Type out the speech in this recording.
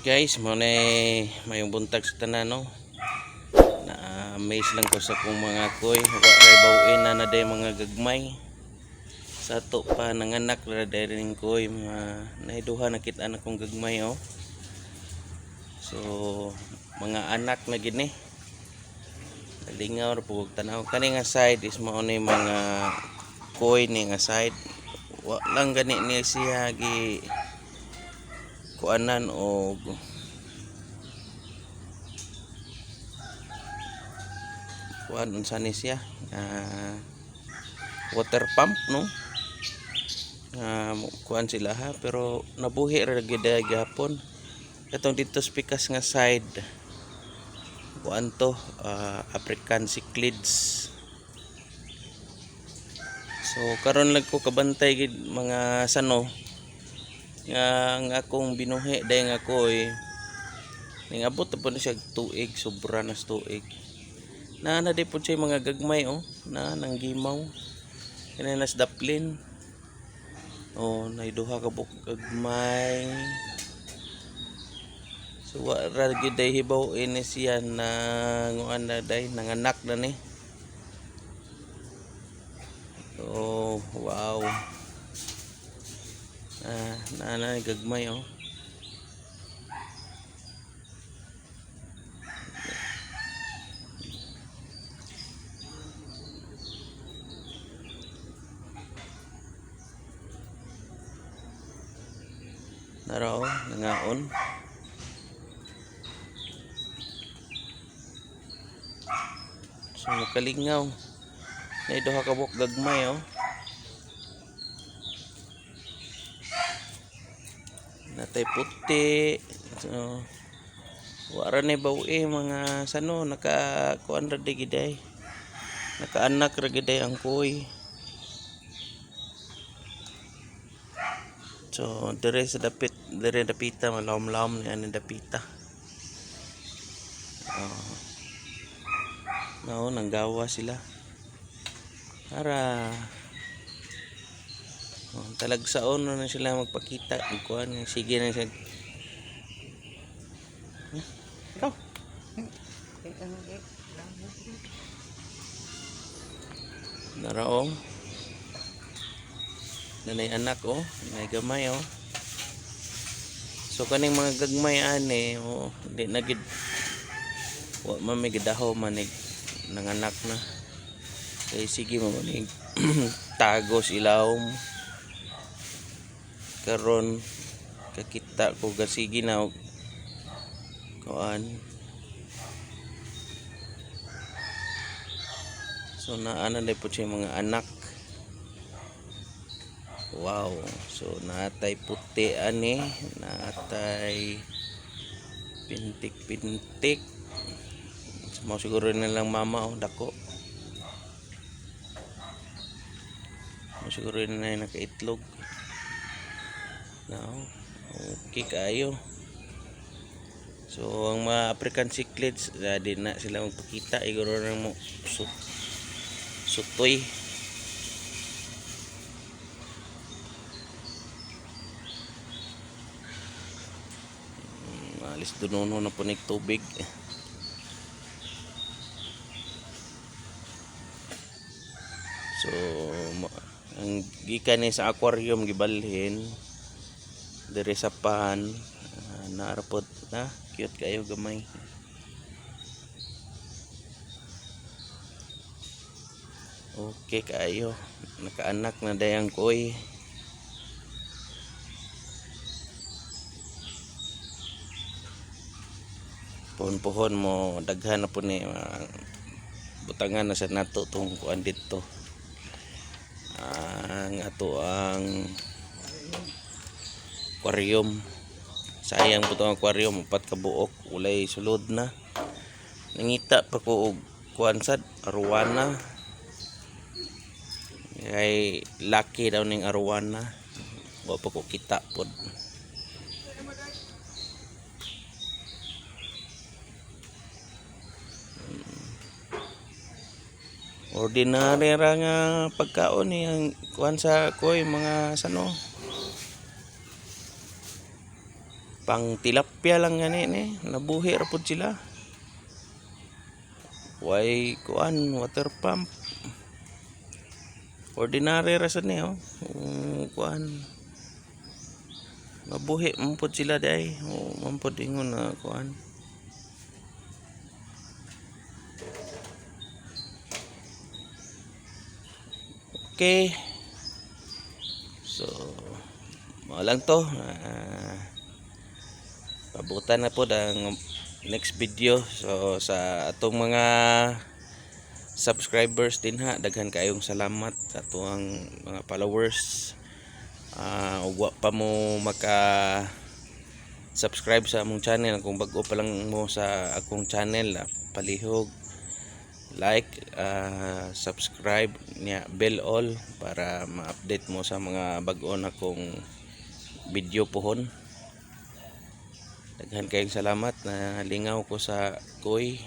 Guys, mo na mayong buntag sa tanan, no. Na amaze lang ko sa kong mga koy, wa ray baw-in na na day mga gagmay. Sa ato pa nanganak ra day ning koy, mga naiduha na kita na kong gagmay, oh. So mga anak na gini. Lingaw ra pud tanaw kani nga side is mao ni mga koy ni nga side. Wa lang gani ni siya gi kuanan og kuan, unsa ni siya, water pump, no, kuan sila ha, pero nabuhi ra gyud gihapon. Katong didto sa pikas nga side, kuan to, African cichlids. So karon lang ko kabantay gid, mga sano, nga ang akong binuhi day nga koy ningabot na po na siya tuig, sobra na sa tuig na na di po siya mga gagmay, oh, na nang gimaw kani nas daplin, oh, nay duha ka buok gagmay. So wa ra gyud day hibaw ini siya na nguan na day nanganak na ni. Oh, wow, naa na gagmay, oh. Nara, oh, nangaon. So kalingaw. Nay duha ka buok gagmay, oh. Natay puti. So wa ra ni baw-i, mga sano, naka kuan ra di giday. Nakaanak ra giday ang koy. So dire sa dapit, dire dapita malawom-lawom ni ani dapita. Oh. Nao nanggawa sila. Ara. Oh, talagsaon na sila magpakita kuan sige na siya. Ikaw. Naraong. Nanay anak, oh, nay gamay, oh. So kaning mga gagmay ani, oh, di na gid, wa man may gidaho manig nanganak na. Kay sige mo manig tagos ilawom. Karon kakita ko gasige na og kuan. So naa na po siya mga anak. Wow. So natay puti ani, natay pintik-pintik. Mo siguro na lang mama, oh, dako. Mo siguro na nakaitlog. No. Okay kaayo. So ang mga African cichlids, di na sila magpakita iguro nang mo sutoy. Alis dunono na po nig tubig. So ang gikan ni sa aquarium gibalhin diri sa pan, naa ra pod na cute kayo gamay. Okay kaayo. Nakaanak na dayang koy. Pohon-pohon mo daghan na po ni, butangan na sa nato tong kuan didto. Ang ato ang aquarium. Sayang po tong aquarium, upat ka buok, walay sulod na. Nangita pa ko og kuan sad, arwana. Kay lucky daw ning arwana. Wa pa ko kita pod. Ordinary ra nga pagkaon ni ang kuan sa koy, mga sano. Pang tilapia lang gani ni, nabuhi ra pud sila. Way kuan, water pump. Ordinary ra sad ni oh. Kuan. Mabuhi man pud sila diay. O man pud ingon na kuan. Okay. So, mao lang to. Pabutan na po ang next video. So, sa atong mga subscribers din ha, daghan kayong salamat sa atuang mga followers. Ug wa pa mo maka subscribe sa among channel, kung bag-o pa lang mo sa akong channel, palihog like, subscribe niya, bell all para ma-update mo sa mga bag-o na kong video pohon. Daghan kayong salamat. Na lingaw ko sa koi.